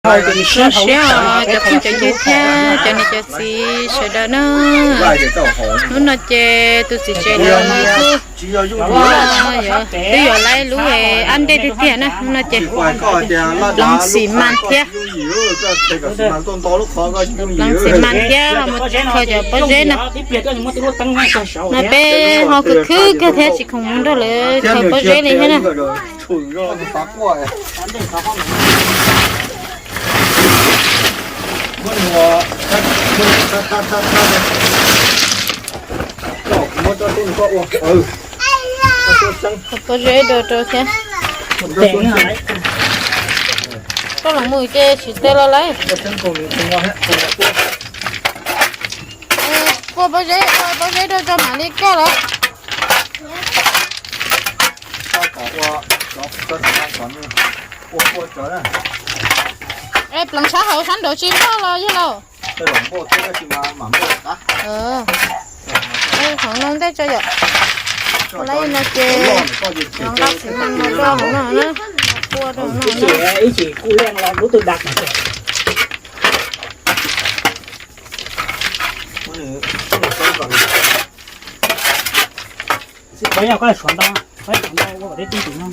Zoo siab os cov phooj cov ywg thiab cov niam cov txiv sawv daws na. Hnub no ces tus txiv tsev lawv kuj twb yuav lawv lub ab dej tiag tiag na. Hnub no ces pleev xis mas thiab, pleev xis mas thiab ho mus kho cov pob zeb no. No peb ho khwv khwv kawg thiab tsis khoom mus nrog lawv khaws pob zeb li thiab na. Pob zeb dua rau thiab. Koj los mus ces tsis teb los lawm. Ua pob zeb, ua pob zeb rau tso mam li koj los. Pleev sab hauv sab nraud tsis npaj los yog lauj. Hov no ntej tso yom. Lawv no ces nqa xis mas no rau hauv no na, ua rau hauv no.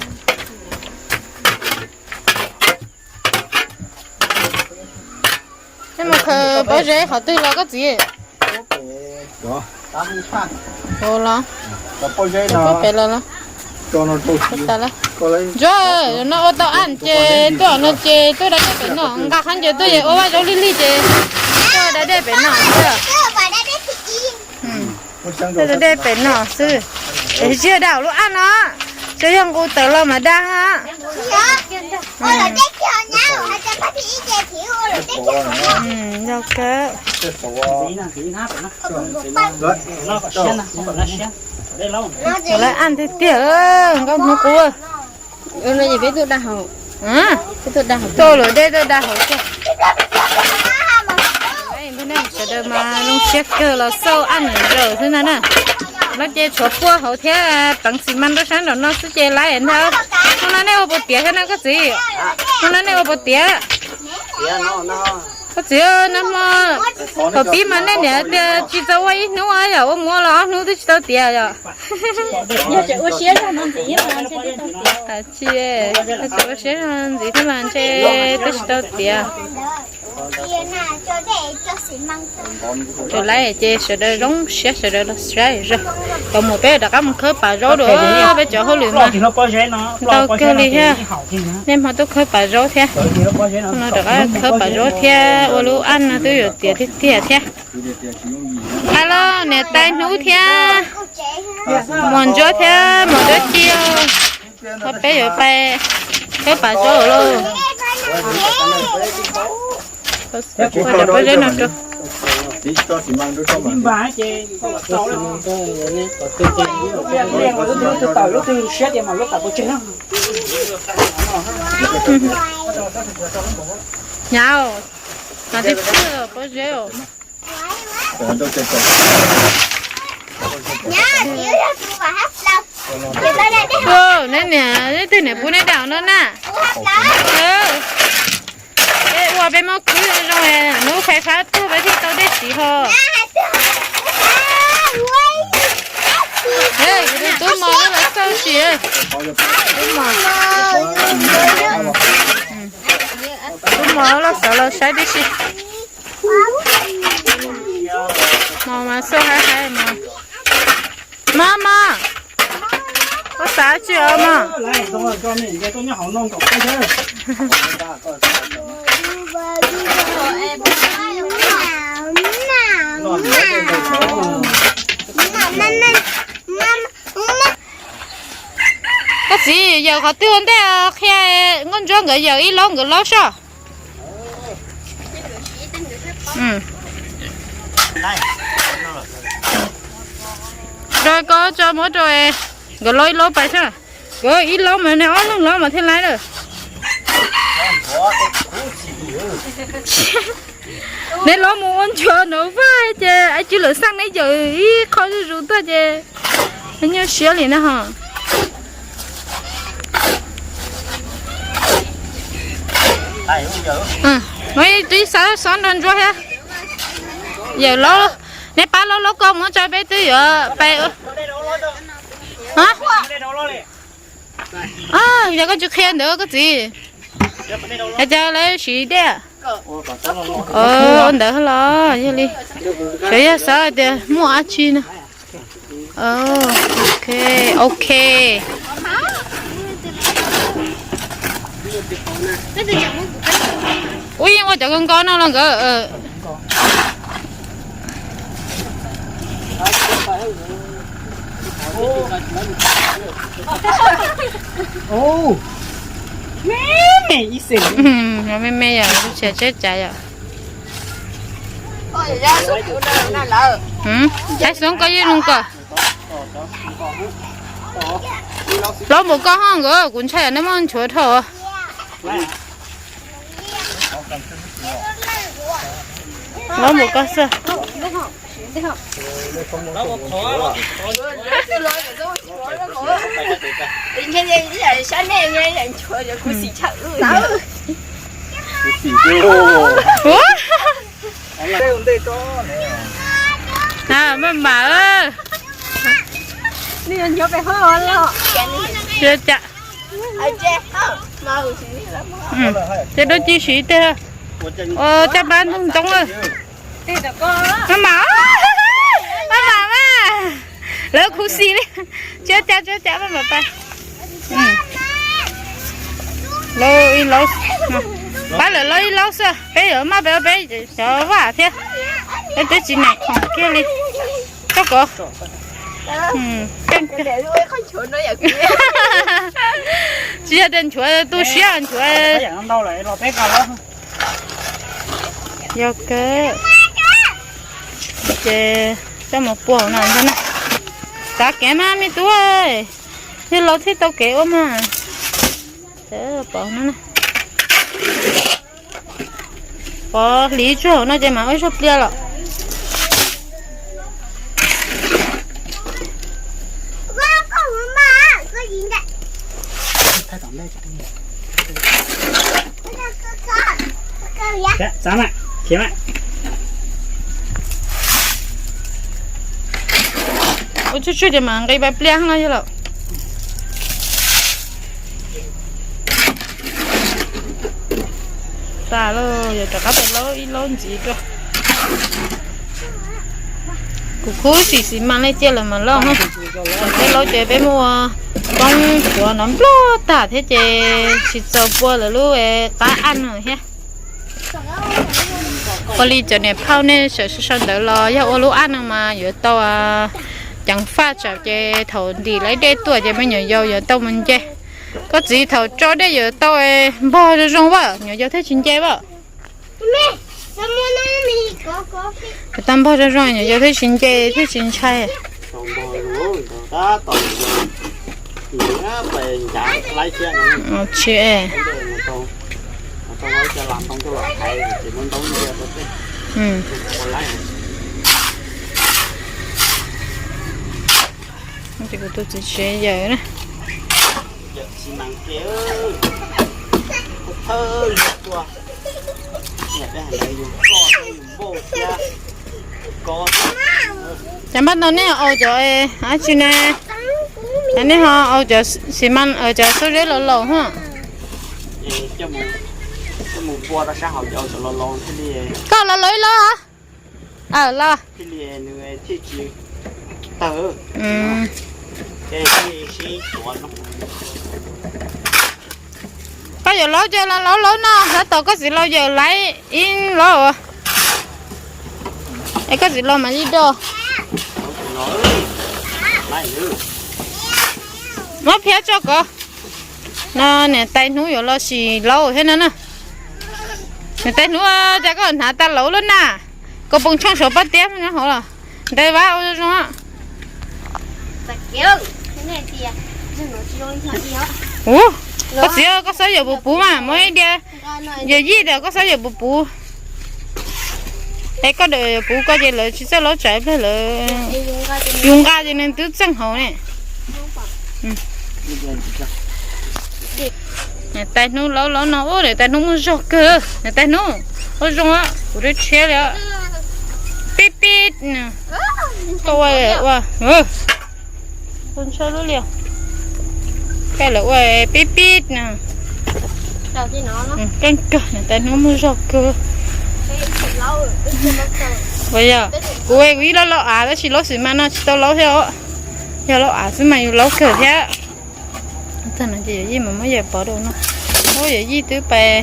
Nej mus khaws pob zeb qhov twg los koj txiv? Los pem los los. Ntsuag, no ua tau aj ces tuaj no ces tuaj da dej pem no, nqa khaub ncaws tuaj es ua vaj zaub lig lig ces tuaj da dej pem no. Tuaj da dej pem no xwb. Tsis yog da hauv lub aj no, tsis yog nqus tawm los mas da ha. Yog kawg. Lawv aj tiag tiag, nkauj hnub qub. Tuaj luam dej tuaj da hauv xwb. Sawv daws mas zoo siab kawg los xauj aj nws zaws xwb na na. No ces tshuav pua hauv thiab pleev xis mas rau sab nraum no xwb ces lawv ntag. Hnub no nej ua puas tiav thiab no koj txiv? Hnub no nej ua puas tiav? Koj txiv, nag hmo thaum pib mas nej niam tias tsis txawj ua ib hnub yom, ua mus ua los ob hnub twb tsis tau tiav yom. Tsis, ua siab ntxiv thiab mas ntshe twb tsis tau tiav. Ces lawv ces sawv daws zoo siab sawv daws los saib zog. Tau mus peb rov qab mus khawb pas zaub dua, peb cov hauj lwm mas ntau kawg li thiab. Nej hmo tuaj khawb pas zaub thiab, no rov qab khawb pas zaub thiab ua lub aj no twb yuav tiav tiag tiag thiab. Hais los niam tais hnub thiab, muam ntsuab thiab muam ntsuab ci, ho peb yuav pais khawb pas zaub lauj. Cov pob zeb no rau. Nyab, mas twb txwj pob zeb os. Neb niam, neb twg niam pub neb da no na? Ua peb muab khwb zoo zoo, hnub fais fab tuag peb thiaj tau dej siv ho. Tub mos los xauj sis. Tub mos, tub mos los xauj los saib tib si. Mos mas xauj haib haib mos. Mos mos, koj xav tsi os mos? Koj txiv, yawm qhov twg ua ntej qhia nkauj ntsuab nkawd yawm ib laub nkawd laub soj. Rau koj tso muab rau nkawd laub ib laub pais soj. Nkawd ib laub mas neb ob leeg laub mas thiaj laib lawm. Neb laub mus ua nchuav nov vaj ces ai tsis lawm xaj neb yawm ib qho zuj zus tuaj ces nyuaj siab li na ho. Muaj ib tug xov, xov nrog ntsuag thiab. Yawm laub, neb pab laub laub koj muab tso peb twb yuav pais. Yog koj tsis qhia ntawd koj txiv, es cas lawv siv dej? Ntawd los yog li, xyov yog xav tias muaj dab tsi no. Ok, ok. Ub, yeej ua cov nkos nkos no los nkawd. Me me yom, lub tsheb tsheb cav yom. Thaib Xoob koj yeej zoo kawg. Hlob npaum koj ho nkawd, kuv ntshai nej muab nchuav dhau. Hlob npaum koj xwb. Maj mam, ces dua ci siv tej, ua caj npab ntoo ntoo. Maj mam, maj mam mas, lawv khuv xim li. Tsis ua cas, tsis ua cas, maj mam pais. Laub ib laub, pab lawm laub ib laub xwb, peb yuav maj peb ua peb cov vaj thiab. Peb twb tsis nam khoom kiag li. Koj kov. Tsis yog tias nchuav tu siab nchuav. Yog kawg. Ces coj mus puag no ntag na. Txav kev mas me tub, yog laus thiaj tau kev ua mas. Pov no, pov hliv tsuag hauv no ces mam ua ib zaug pliag lawm. Ua tsuj tsuj ces mam nqis pais pliag no yog lawm. Tas lawm, yuav rov qab pais laub ib laub ntxiv dua. Kuv khuv xim xis mas li cia lawm mam laub. Peb laub ces peb muaj poob tuav no nplog tag thiab ces tsis txaus pua lawv lub qab aj no thiab. Ua li cov niam phauj nej sawv sau ntawd los yog ua lub aj no mas yuav tau ceev faj tsam ces thaum ntim lawv dej tuaj ces me nyuam yaus yuav tau mus nce. Koj txiv, thaum tso dej yuav tau npog zoo zoo vaj, nyuam yaus thiaj tsis nce vaj. Yuav tau npog zoo zoo nyuam yaus thiaj tsis nce thiaj tsis ntshai. Tsis, ces kuv tus txiv tsev yawm na. Cas npaj no nej aus cov dab tsi ne? Nej ho aus cov xi mas, cov xub zeb laus laus hos. Koj los laus ib laub. Aw, los. Koj yuav laub ces los laub laub no, tab tom koj txiv los yawm laiv ib laub. Es koj txiv los mas li do. Muab phiab tso kov. No niam tais hnub yuav los sim laub thiab no na. Niam tais hnub, cas koj hnav tas laus lub na. Koj poob tshooj saum pob tiab hauv los. Ntais vab ua zoo zoo. Ua, koj txiv, koj xob yawm puv puv mas muaj ib diav yawm yij tias koj xob yawm puv puv. Es koj dawm yawm puv koj ces lawv tsis txawj laub tsam ib pliag lawv yus nqa ces nws twb txeej hauv ne. Niam tais hnub laub laub no, ub, niam tais hnub muaj zog kawg, niam tais hnub, ua zoo, kuv twb tshiab li. Pib pib, koj ua ua, ua ntshaw lub lias, koj lawv ua pib pib na. Keej kawg, niam tais hnub muaj zog kawg. Ua yog, kuv kuv ib laub laub av tab sis laub xwm mas no tsis tau laub thiab os. Yog laub av xwb mas yus laub kawg thiab. Tag no ces yawm yij mas muab yawm pov rau no. Ub, yawm yij twb pais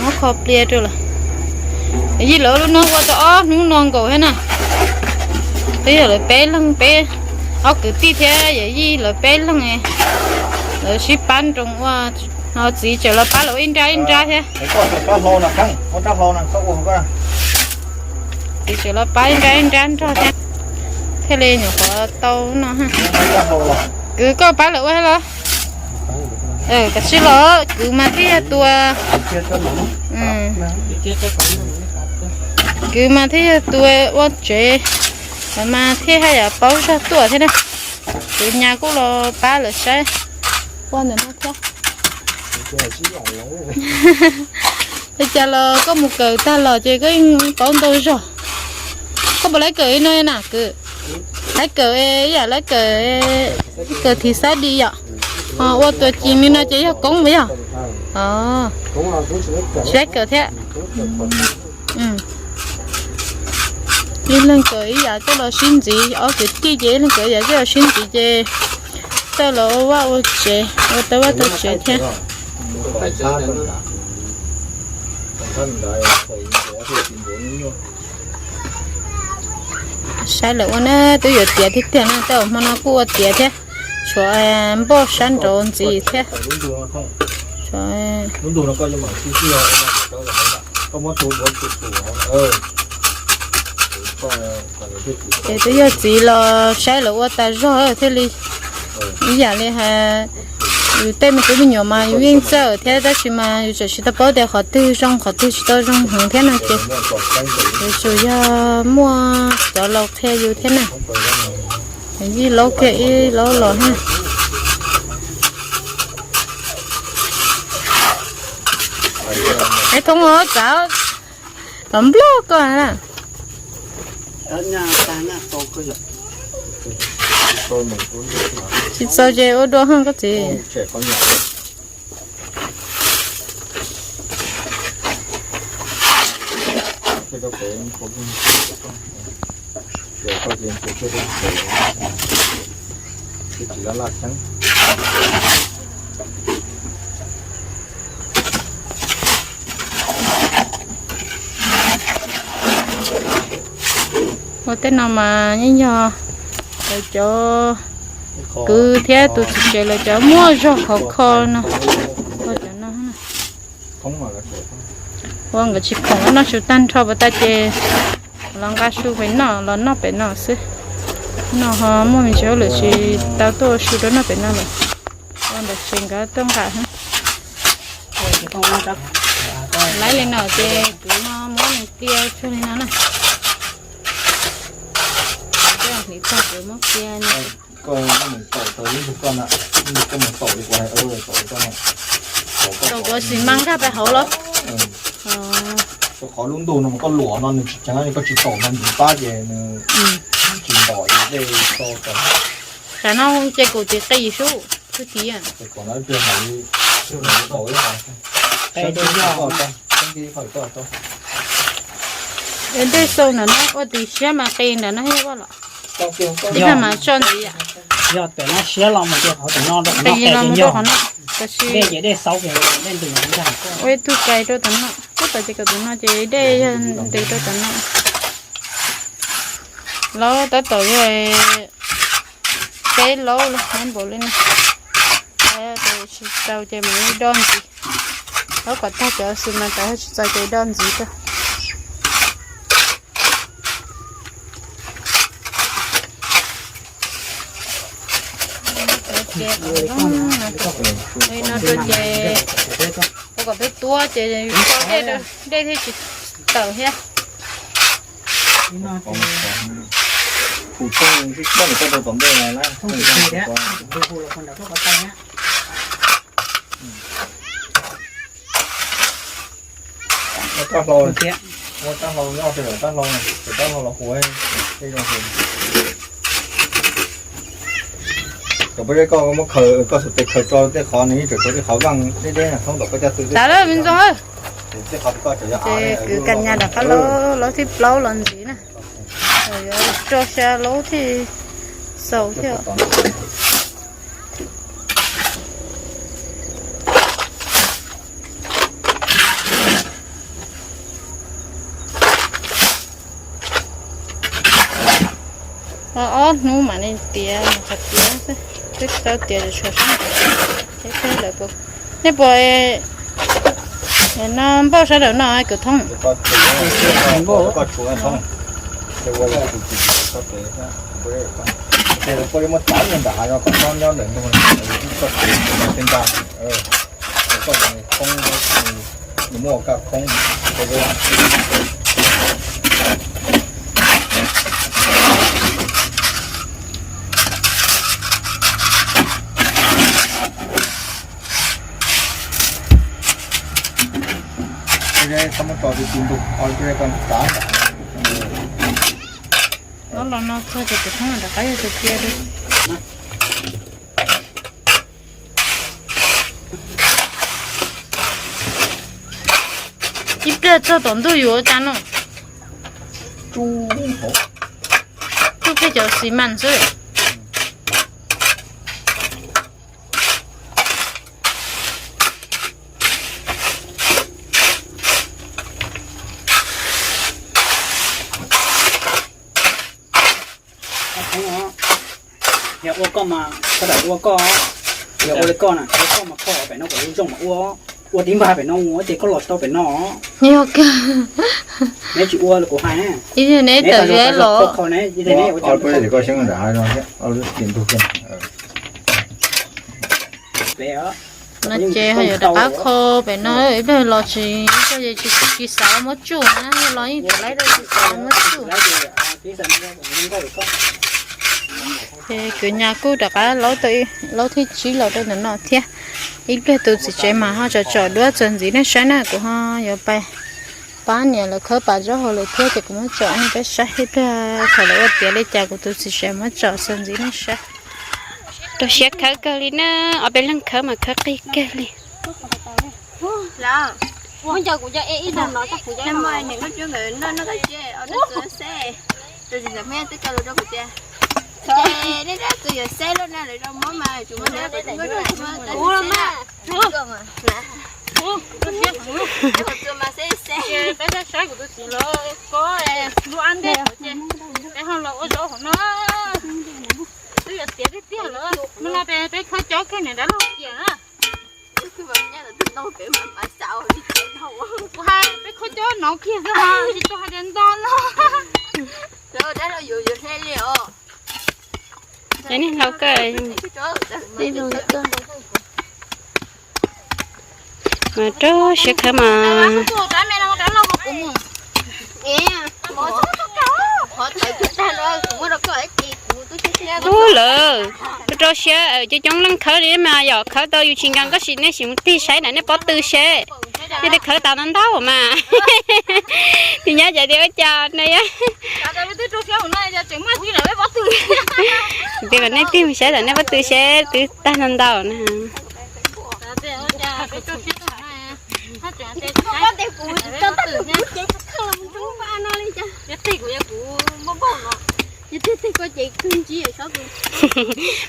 muab kho pliaj rau lawm. Yawm yij lawv lub neej ua tau ob hnub no nkaus thiab na. Twb yog lawv peb leeg, peb ob kwv tij thiab yawm yij lawv peb leeg, lawv sib pab nroo ua, ho txiv tseem los pab lawv ua ib nrab ib nrab thiab. Txiv tseem los pab ib nrab ib nrab nrog thiab, thiaj li nyuam qhuav tau no. Kwv, koj pab lawv ua thiab los? Kav tsij los, kwv mas thiaj yog tus, kwv mas thiaj yog tus ua tsev, lawv mas thiaj haj yam paub zog tuaj thiab na. Kwv nyas kuj los pab lawv saib ua ntawm no thiab. Li cas los koj mus kawm tag los ces koj yeej paub ntau zog. Koj puas laib kawm li no na kwv? Laib kawm, ib yam laib kawm, kawm thim xab di yom. Ho ua tuam cees li no ces yog koob puas yog? Tsis laib kawm thiab. Ib leeg kawm ib yam coj los sib ntxiv, ob kwv tij ces ib leeg kawm ib yam coj los sib ntxiv ces tau los ua vaj ua tsev, ua tau vaj tau tsev thiab. Saib lawv ua na, twb yuav tiav tiag tiag na, tej zaum hmo no kuj ua tiav thiab. Tshuav npoj sab nraud ntxiv thiab. Ces twb yog txiv los saib lawv ua tas zog thiaj li, ib yam li hais, yus tej me tub me nyuam mas yus yeej txawj thiab tab sis mas yus tseem tsis tau paub tias qhov twg zoo qhov twg tsis tau zoo heev thiab no ces yuav tsum yog muaj cov laus qhia yus thiab na. Yij laub kiag ib laub los na. Es thoob os, txav tom nplog koj na. Tsis txaus ces ua dua koj txiv. Ua tej no mas yeej yog lawv cov kwv thiab tus txiv tsev lawv cov muaj zog khov kho no. Ua cov no, ua nkawd tsis khoom noj su tag nrho puas tas ces los nqa su pem no los noj pem no xwb. No ho muaj me ntsis hauj lwm tsis tau tuaj ua su rau noj pem no lawm. Ua ntawm tsev nkawd tuaj nqa. Laiv li no ces kuv muab nws pliag tsuag li no na. Hliv tag kuv muab pliag. Koj mus taum tau lub ntug koj na, koj mus taum li kuv hais, taum li koj na. Taum kuv xim mas nkag pais hauv los? Rau qhov lub ntug no mas koj luam no nws tsis ceev, koj tsis taum no ntxiv pab ces nws tsis ntom dej tau. Tam no ces kuv tiv qis sub, kuv tiv. Dej xau ntawm no ua tiv siab mas qis ntawm no thiab los? Ib tag mas tso ntxiv. Yog tam no siab los mas qis los rau qhov no, tab sis ua ib tug kais rau tam no, tab tom ces kawm tam no ces dej yog ntws rau tam no. Laub tab tom yog peb laub los npaum li no. Tsis tau ces mam li do ntxiv. Laub kom tag cov xwb mas tau, tsis txaus ces do ntxiv rau. Li no rau ces ua kom peb tuab ces dej thiaj tsis tawm thiab. Rab hlau, muab rab hlau nyob rau rab hlau, rab hlau los huv tej zoo. Cov pob zeb koj muab khaws, koj xuas tes khaws tso tej qhov nws yeej tseem tshuav tej qhov vaj deb deb thoob tom koj caj tw. Tag lawm me ntxoos. Tej qhov koj tseem yog av. Ces kwv Kam Nyas rov qab laub laub thib plaub los ntxiv na. Yuav tso xya laub thiaj xaus thiab. Ob hnub mam li tiav, qhov tiav xwb, twb tau tiav tshuav sab nraud. Nej puas, no npauj sab nraum no kwv Thoob? Muab txav nram hav no kom nyob nyob ntawm ntug, koj tsev ntag, koj khoob, nws muaj kaj khoob. Koj muab tso tus tus ntug, koj txav nram hav no. Los los no txog ces tus khoob rov qab yog tus cia li. Ib pliag txog tom ntuj yuav ua cas no? Tsuj kiag cov xi mas xwb. Yog ua koj mas koj dam ua koj, yog ua li koj na, ua koj mas koj pem no kom zoo zoo mas ua, ua tib npag pem no ua ces koj los tsis tau pem no. Yog kawg. Neb tsis ua los kuv hais na. Ib yam neb tawm zeb los. Koj xyoob nram hav no thiab, ntug kiag. No ces ho yuav rov qab kho pem no ib pliag los tsis, ib pliag tsis xav muab tsuj na, los yeej tsis laib rau tsis xav muab tsuj. Ces kwv Nyas kuj rov qab laub thib tsib los rau ntawm no thiab. Ib pliag tus txiv tsev mas ho tsom tsom duab txuas ntxiv nej saib na, kuv ho yuav pais pab niam lawv khawb pas zaub hauv lawm thiab ces kuv muab tsom nej peb saib ib pliag thaum lawv ua tiav li cas kuv tus txiv tsev muab tsom txuas ntxiv nej saib. Rau siab khawb kawg li na, ob peb leeg khawb mas khawb qig kawg li. Peb saib kuv tus txiv lawv kob lub ab ntej ces peb ho los ua zaub hauv no. Twb yuav tiav tiag tiag lawm, mus no peb khawb cob kiag niam dab laug kiag na. Kuv hais peb khawb cob no kiag xwb, tsis tau hais tias ntau no. Ces niag hlau koj, niag hlau koj mas rau siab khawb mas. Ub lawm, rau rau siab, coob coob leej khawb li mas yom, khawb tau yus tsis nkees koj sim, nej sim mus tig saib na nej pob tw seb. Nej twb khawb tas ntau ntau mas. Tus nyob ces tias ua cas na yom. Tias kom nej tig mus saib tas nej pob tw seb twb tag ntau ntau na.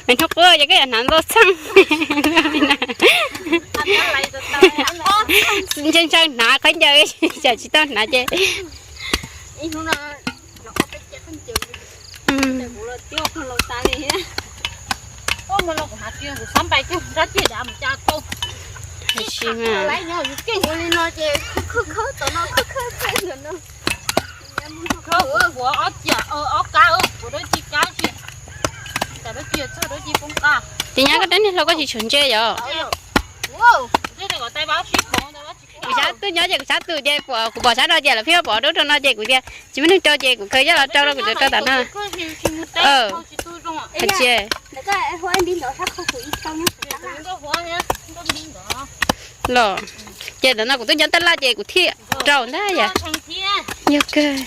Mas hnub qub ces koj yuav hnav ntau txheej. Ntshaw ntshaw hnav khaub ncaws, tsam tsis tau hnav ces. Ces nyab koj dab niag hlau koj tsis tshua ntse yom. Kuv sab twb nyob ces kuv sab twg ces kuv pom sab no ces lawv pheej pom dub rau no ces kuv tias tsis muaj neeg rau ces kuv khaws coj los rau rau kuv rau tom no. Los. Ces ntawm no kuv twb nyob tab laj ces kuv thiaj rau ntag yom. Yog kawg.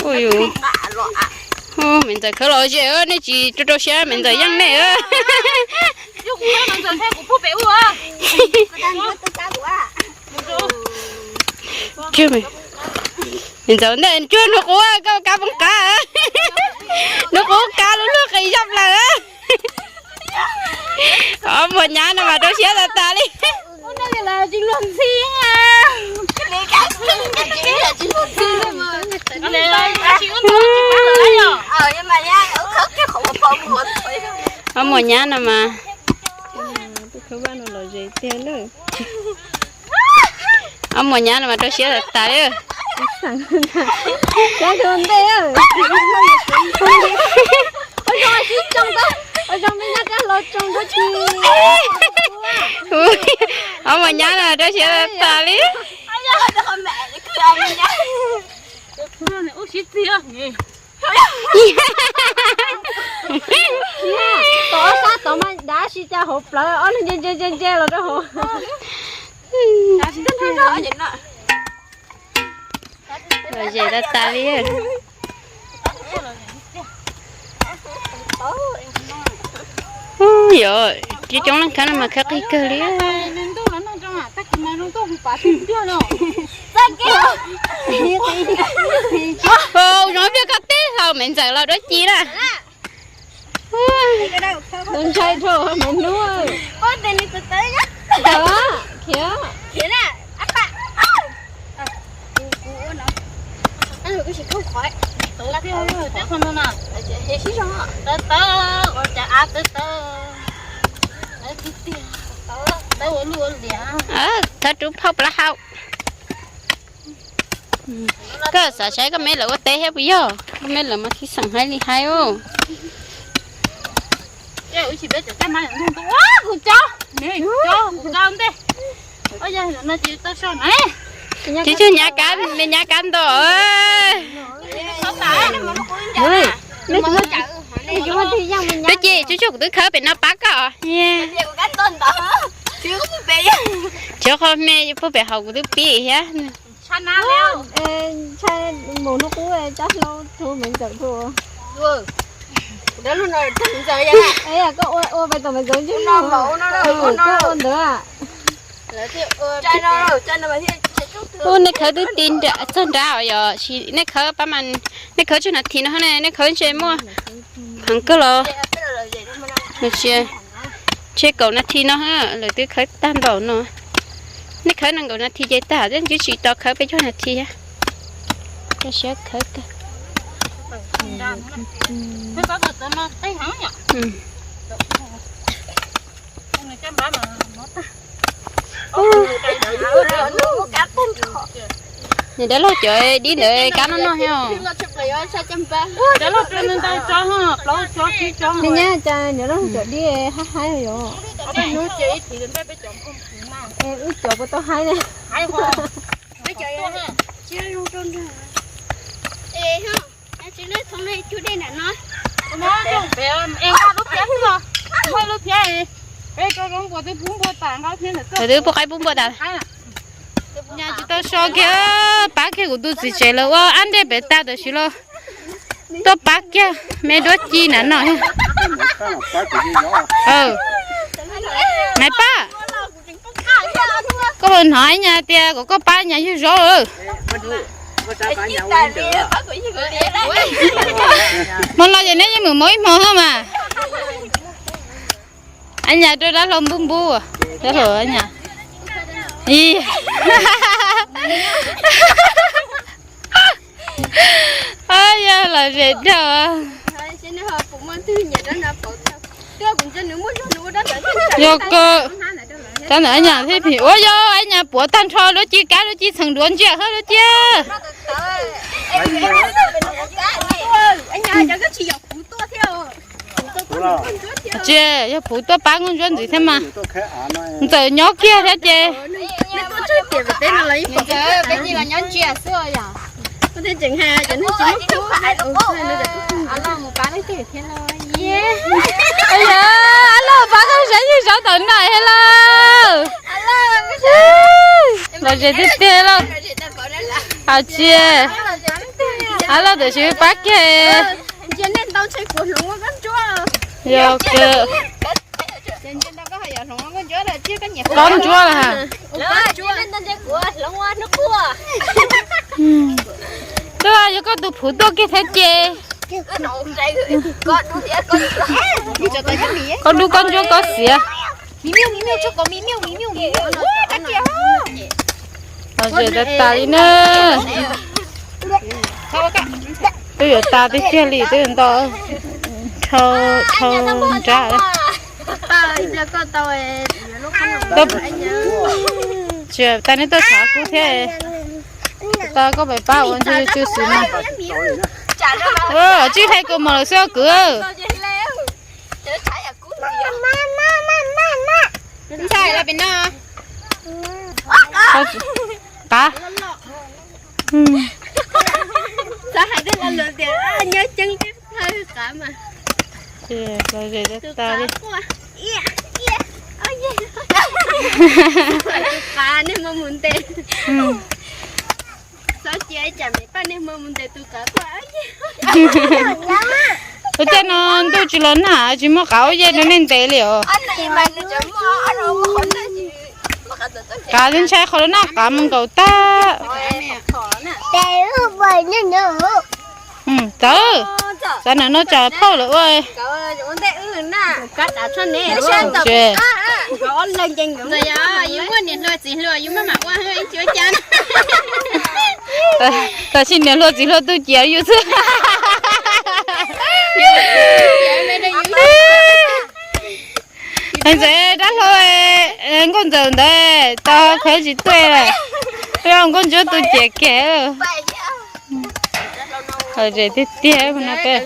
Ui, me ntxawm khawb los ze, nej tsis rau rau siab me ntxawm yeej nej. Me ntxawm ntej cuag nug qub, koj kab poob qab, nug qub kab lub luag qis zaj plaws. Ob muam nyab no mas rau siab tas tas li. Ob muam nyab no mas, ob muam nyab no mas rau siab tas tas li. Ob muam nyab no rau siab tas tas li. Tau ob sab tod mas dab tsi cas hauv plawv ob lub ntse ntse ntse ntse los rau hauv. Los ze tas tas li. Yog coob leej khawb no mas khawb qis kawg li. Zoo pliaj koj teb hlau me ntxawm los dua ci na. Ntshai rau me nub. Khiav. Thawb rub phauj plaub hau. Koj xav saib koj me lawv ua teb thiab puas yog? Koj me lawv mas khib xeem haib li haib os. Tsis tsuag nyab kab, me nyab kab nto. Twb ci tsuag tsuag kuv twb khawb pem no pab koj. Cov qhov me puag pem hauv kuv twb pib thiab. Mus hnub qub cab hlau rau me ntxawm rau. Koj ua pais tom me ntxawm ntsej muag, koj ua ntawd. Ub, nej khawb twb ti txog nrad os, yog nej khawb pab mas, nej khawb tsawg nas this no ne, nej khawb ntshe muaj heev kawg los. Ntshe kaum nas this no, lawv twb khawb tag npaum no. Nej khawb nees nkaum nas this ces tag, twb tsis tau khawb peb caug nas this. Rau siab khawb kawg. Niam dab laug cov dib ntawd kab noj noj thiab. Me nyab cas niam dab laug cov dib haib haib yom. Wb cov puas tau haib ne? Lawv twb pub qaib pub npua tas. Nyas tsis tau so kiag, pab kiag kuv tus txiv tsev lawv ua ab ntej pem tag tam sim los tuaj pab kiag me duab ci na no. Maiv Paj, koj puas hnov nyas tias kom koj pab nyas yug zaub lawm? Hmo no ces neb yeej mus mov ib hmo thiab mas. Ab nyas rau dab laug npub npub, dab laug ab nyas. Yog los zem dhau. Yog kawg, rab ntawm ab nyas thiab phim ua yog ab nyas puav tag nrho duab ci kab duab ci txheem duav ntsia hawb duab ci. Tsis yog puv tuaj pab nkauj ntsuab ntxiv thiab mas. Ntxawm nyob kiag thiab ces. Ab Lauj, pab koj saib yug zaub tom no thiab lauj. Lom zem tiag tiag lauj. Hais tsis, hais lauj, tam sim pab kiag. Yog kawg. Kob ntsuab lawm ha. Twb yog koj tus phuv tuaj kiag thiab ces. Koj dub koj ntsuab koj xiav. Lom zem tas tas li na. Twb yuav tas tiag tiag li, twb yuav nto dhau dhau nrad. Tsis tas nej tuaj tshav kub thiab. Tau koj pab pab ua ntsej cw xwb no. Tsij hais kawg mos lawm xwb kwv. Qav. Lom zem tas tas li. Ua cas no ntuj tsis los nag tsis muaj qav ua yej rau nej ntev li os. Qav twb ntshai qhov lub nag qav mus nkaum tag. Txawm, txawm nam no tsam phauj lawm ua. Tam sim niam hluas txiv hluas tu ciav yus xwb. Ntxawm dab hlau, nkauj ntxawm ntawd tau khav tsis tuaj lawm. Nkauj ntsuab tu ciav kiag. Lom zem tiag tiag no peb.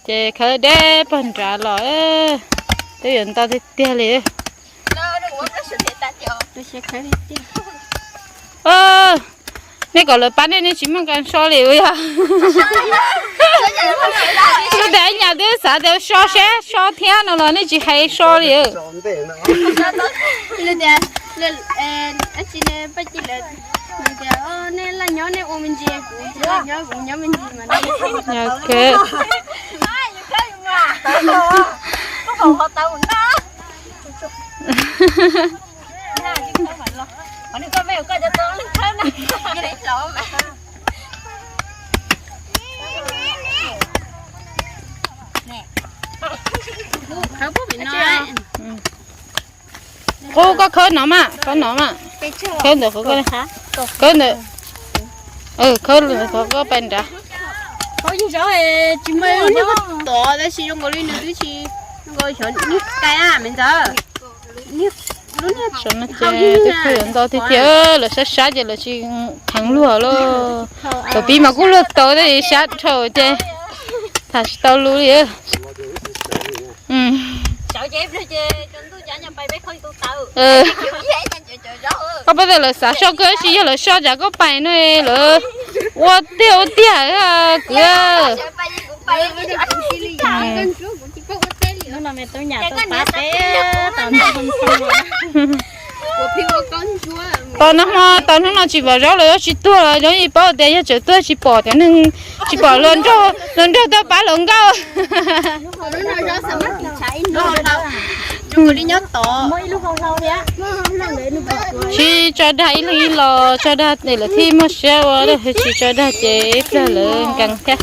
Ces khawb deb pog nrad los, twb yuav nto tiag tiag li. Nej kom lawv pab nej, nej tsis muaj kas so li yog. Kuv tias nyaj twb xav tias so seb so thiab no los nej tsis hais so li. Qub koj khawb no mas, khawb no mas. Khawb ntawm qhov koj, khawb ntawm, khawb ntawm qhov koj pais nrad. Tsis muaj tod tab sis zoo nkaus li nws twb tsis, zoo nkaus xyov niag kai me ntxawm. Saum no ces twb pheej yuav nto tiag tiag, lawv sab sab ces lawv tsis kheev luag lauj. Lawv pib mas kuj luag tau tab sis sab dhau ces tham tsis tau lus li. Koj pab tias lawv xav so kawg sis yog lawv so cas koj pais no lawv ua tiag ua tiag kwv. Tau nag hmo tau hnub no tsis pom zaub los zaub tsis tuag los zoo li paub tias yog tseem tuag tsis pom tias neeg tsis pom luag nraug tuaj pab luag nkauj. Tsis tso dag ib leeg ib los tso dag es lawv thiaj muaj siab ua, tsis tso dag ces ib pliag lawv nkees thiab.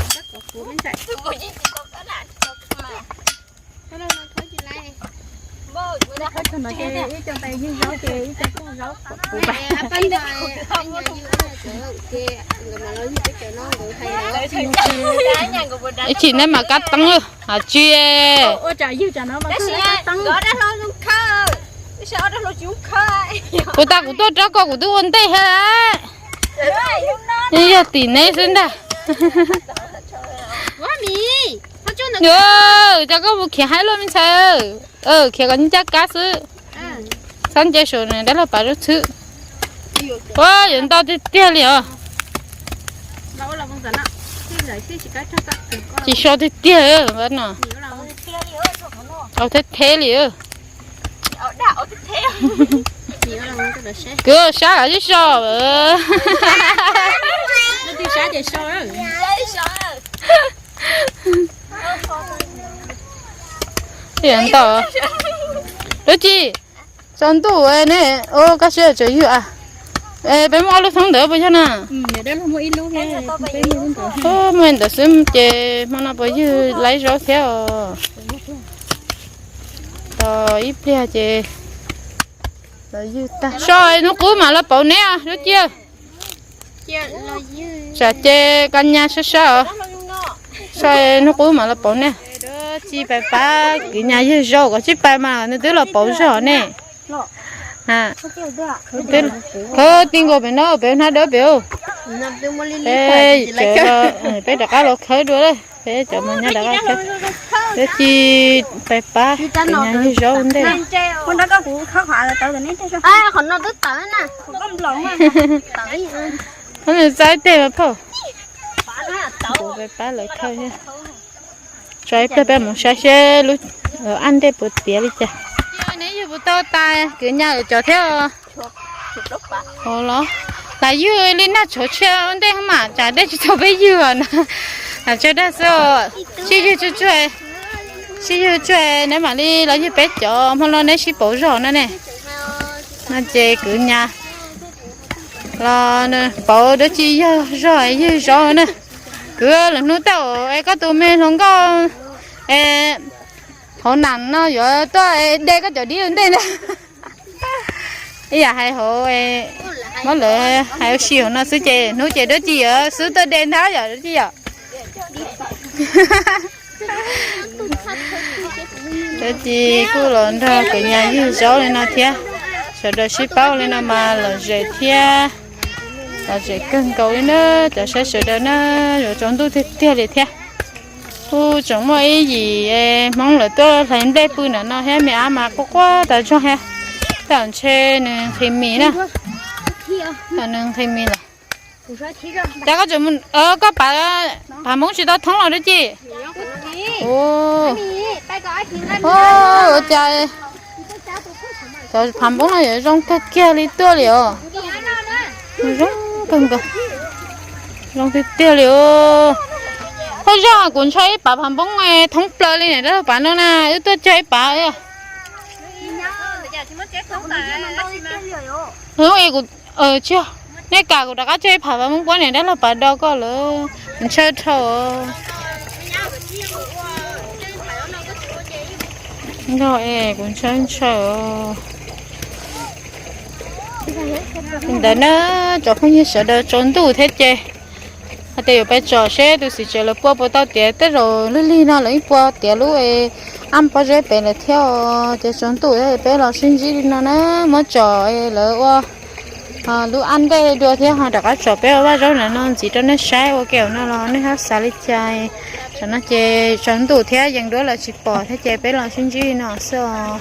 Ib chim nej mas kab teeb hais tsis. Kuv tas kuv tuaj rau koj kuv twb ua ntej thiab. Yog tim neb xwb ntag. Cas koj mus khiav haib luaj me ntxhais, khiav kom ncaj kab xwb. Txhob nce saum nws dab laug Pav Zub txhwb. Ua yuav ntau tiag tiag li os. Tsis so tiag tiag no. Au theb theb li. Kwv sab kav tsij so. Ntau. Lub ci tsaus ntuj ne. Koj siab tsaus ywg a. Peb muaj ob lub thoob ntawd puas yog na? Muaj ntawd xwb ces hmo no puas ywg laib zaub thiab os. Tos ib pliag ces los ywg tag so hnub qub mam los pauv neb lub ci. Tsam ces koj nyas sab sab os. So hnub qub mam los pauv neb. Ci pais pab kwv nyas ywg zaub kom tsib pais mas nws twb los pauv zog ne. Khawb ti nkaus pem no pem hnab dawb pem. Peb rov qab los khawb dua lawm, peb cov mas nyob rov qab khawb. Peb ci pais pab kwv nyas ywg zaub ntej. Qhov no twb tawv na. Qhov no txaib teg mas phauj. Kuv pab lawv khawb thiab. Tso ib pliag peb mus saib seb lub ab ntej puas tiav li cas. Neb yug puas tau tas kwv nyas lawv cov thiab. Los lam yug li nag tshauv tshiab ua ntej mas tsam dej tsis tau peb yug na. Tsawg dag xwb, sib yug tsuag tsuag, sib yug tsuag neb mam li los yug peb cov hmo no neb sib pauv zog na ne. No ces kwv nyas los pauv dab tsi yog zog yug zaub na. Kwv lwm hnub tau es koj tus me hluas nkauj es hauv nam no yuav tuaj de koj cov dib ua ntej ntag. Ib yam hais hauv, muab lawv hais ua si hauv no xwb ces hnub ces dab tsi yuav xub tuaj de ntag yom dab tsi yom. Dab tsi kuj los nrog kwv nyas yug zaub li no thiab. Sawv daws sib paub li no mas lom zem thiab. Lom zem kawg nkaus li na, cov saib sawv daws na, yuav tsaus ntuj tiag tiag li thiab. Kuj tseem muaj ib yim Hmoob lawv tuaj hlais nplej pw ntawm no thiab, me ab mas quaj quaj tas zog thiab. Tej zaum ntshe nws nqhis mis na. Tej zaum nws nqhis mis lawm. Cas koj tseem, koj pav, pav Hmoob tsis tau thoob los dab tsi? Ua cas cov phav Hmoob no yuav zoo kawg kiag li tuaj li os. Zoo kawg nkaus, zoo tiag tiag li os. Haj yam kuv ntshaw ib pav phav Hmoob thoob plaws li niam dab laug pav no na, wb tuaj cog ib pav. Hnub i kuv, tsis, nej kam kuv rov qab cog ib phav phav Hmoob puab niam dab laug pav do koj lawm, kuv ntshaw dhau. Nrog es kuv ntshaw ntshaw. Li ntawd na, cov phooj ywg sawv daws tsaus ntuj thiab ces hais tias yuav pais tsom seb tus xim tsev lawv pua puas tau tiav, tej zaum lig lig no lawv yeej pua tiav lub ab pob zeb pem lawm thiab os. Ces tsaus ntuj peb los sib ntsib li no na, muab tsom lawv ua lub ab ntej dua thiab ho rov qab tsom peb ua vaj zaub ntawm no ntxiv rau nej saib ua ke no los nej ho xav li cas. Tam no ces tsaus ntuj thiab yees duab lawv tsis pom thiab ces peb los sib ntsib li no xwb os.